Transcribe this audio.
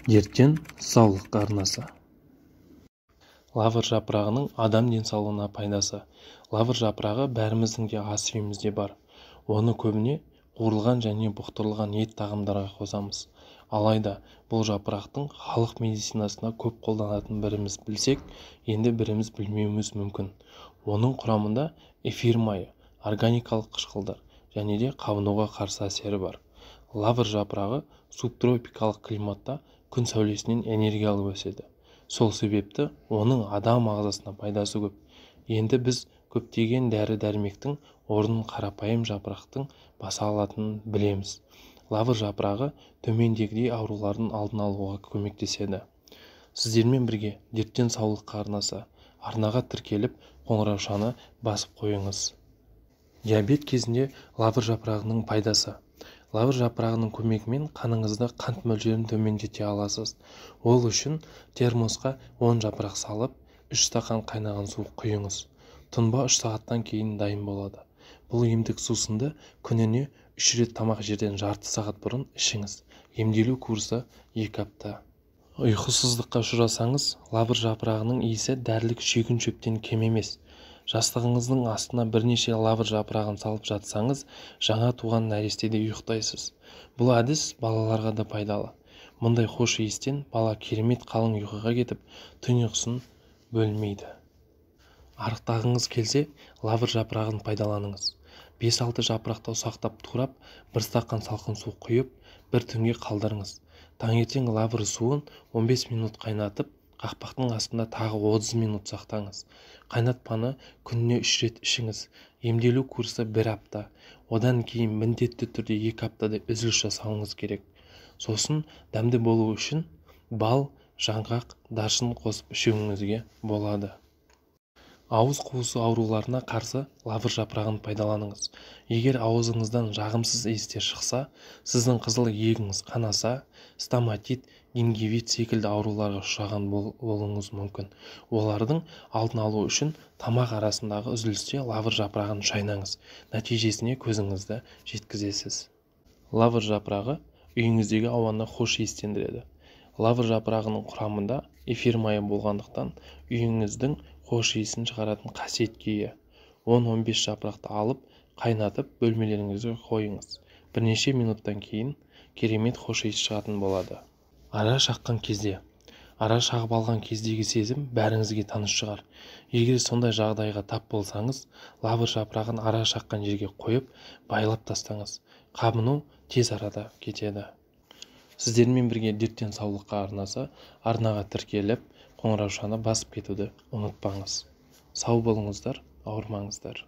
Дерттен саулық арнасы. Лавр жапырағының адам денсаулығына пайдасы. Лавр жапырағы бәріміздің де ас үйімізде бар. Оны көбіне қуырылған және бұқтырылған ет тағамдарға қосамыз. Алайда бұл жапырақтың халық медицинасында көп қолданатынын біріміз білсек, енді біріміз білмеуіміз мүмкін. Оның құрамында эфир майы, органикалық қышқылдар және де қабынуға қарсы әсері бар. Лавр жапырағы субтропикалық климатта күн сәулесінен энергия алып өседі. Сол себепті оның адам ағзасына пайдасы көп. Енді біз көптеген дәрі-дәрмектің орнын қарапайым жапырақтың баса алатынын білеміз. Лавр жапырағы төмендегідей аурулардың алдын алуға көмектеседі. Сіздермен бірге Дерттен саулыққа арнасы. Арнаға тіркеліп, қоңыраушаны басып қойыңыз. Диабет кезінде лавр жапырағының пайдасы. Лавр жапырағының көмегімен қаныңызда қант мөлшерін төмендете аласыз. Ол үшін термосқа 10 жапырақ салып, 3 стақан қайнаған су құйыңыз. Тұнба 3 сағаттан кейін дайын болады. Бұл емдік сусынды күніне 3 рет тамақ жерден жарты сағат бұрын ішіңіз. Емделу курсы 2 апта. Ұйқысыздыққа ұшырасаңыз, лавр жапырағының иісі дәрілік шүйгін шөптен кем емес. Жастығыңыздың астына бірнеше лавр жапырағын салып жатсаңыз, жаңа туған нәрестедей ұйықтайсыз. Бұл әдіс балаларға да пайдалы. Мұндай хош иістен бала керемет қалың ұйқыға кетіп, түн ұйқысын бөлмейді. Арықтағыңыз келсе, лавр жапырағын пайдаланыңыз. 5-6 жапырақты ұсақтап турап, бір стақан салқын су құйып, бір түнге қалдырыңыз. Таңертең лавр суын 15 минут қайнатып, қақпақтың астында тағы 30 минут сақтаңыз. Қайнатпаны күніне 3 рет ішіңіз. Емделу курсы 1 апта. Одан кейін міндетті түрде 2 аптадай үзіліс жасауыңыз керек. Сосын дәмді болу үшін бал, жаңғақ, даршын қосып ішуіңізге болады. Ауыз қуысы ауруларына қарсы лавр жапырағын пайдаланыңыз. Егер аузыңыздан жағымсыз иістер шықса, сіздің қызыл иегіңіз қанаса, стоматит, гингивит секілді ауруларға ұшыраған болуыңыз мүмкін. Олардың алдын алу үшін тамақ арасындағы үзілісте лавр жапырағын шайнаңыз. Нәтижесіне көзіңізді жеткізесіз. Лавр жапырағы үйіңіздегі ауаны хош иістендіреді. Лавр жапырағының құрамында эфир майы болғандықтан үйіңіздің хош иісін шығаратын қасиетке ие. 10-15 жапырақты алып, қайнатып бөлмелеріңізге қойыңыз. Бірнеше минуттан кейін керемет хош иіс шығатын болады. Ара шаққан кезде. Ара шағып алған кездегі сезім бәріңізге таныс шығар. Егер сондай жағдайға тап болсаңыз, лавр жапырағын ара шаққан жерге қойып, байлап тастаңыз. Қабыну тез арада кетеді. Сіздермен бірге Дерттен саулыққа арнасы. Арнаға тіркеліп, қоңыраушаны басып кетуді ұмытпаңыз. Сау болыңыздар, ауырмаңыздар.